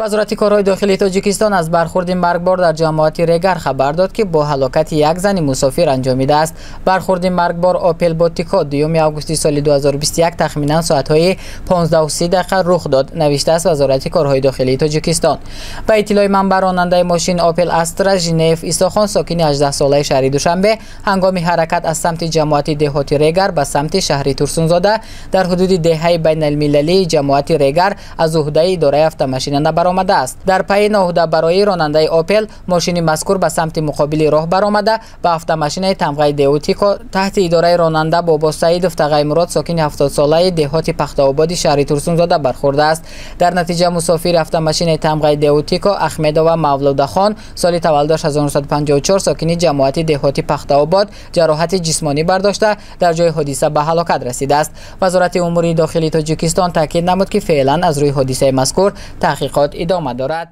Вазорати корҳои дохилии Тоҷикистон аз бархурди маргбор дар ҷамоати Регар хабар дод, ки бо ҳалокати як зани мусофир анҷомидааст. Бархурди маргбор Опел Ботико 2 августи соли 2021 тахминан соатҳои 15:30 рух дод, навиштааст Вазорати корҳои дохилии Тоҷикистон. Ба иттилои манбаъ, ронандаи мошин Опел Астра Жинеев Исохон, сокини 18-солаи шаҳри Душанбе, ҳангоми ҳаракат аз самти ҷамоати деҳоти Регар ба самти шаҳри Турсунзода дар ҳудуди деҳаи байналмилалии ҷамоати Регар аз уҳдаи идораи автомашина набаромадааст. Дар пайи ноуҳдабароии ронандаи Опел мошини мазкур ба самти муқобили роҳ баромада ба автомашинаи тамғаи Деутико таҳти идораи ронанда Бобо Саидов Тағаймурод, сокини 70-солаи деҳоти Пахтаободи шаҳри Турсунзода бархӯрдааст. Дар натиҷа мусофири автомашинаи тамғаи Деутико Ахмедова Мавлудахон, соли таваллудаш 1954, сокини ҷамоати деҳоти Пахтаобод, ҷароҳати ҷисмонӣ бардошта дар ҷои ҳодиса ба ҳалокат расидааст. Вазорати умури дохилии Тоҷикистон таъкид намуд, ки феълан аз рӯи ҳодисаи мазкур таҳқиқот идома дорад.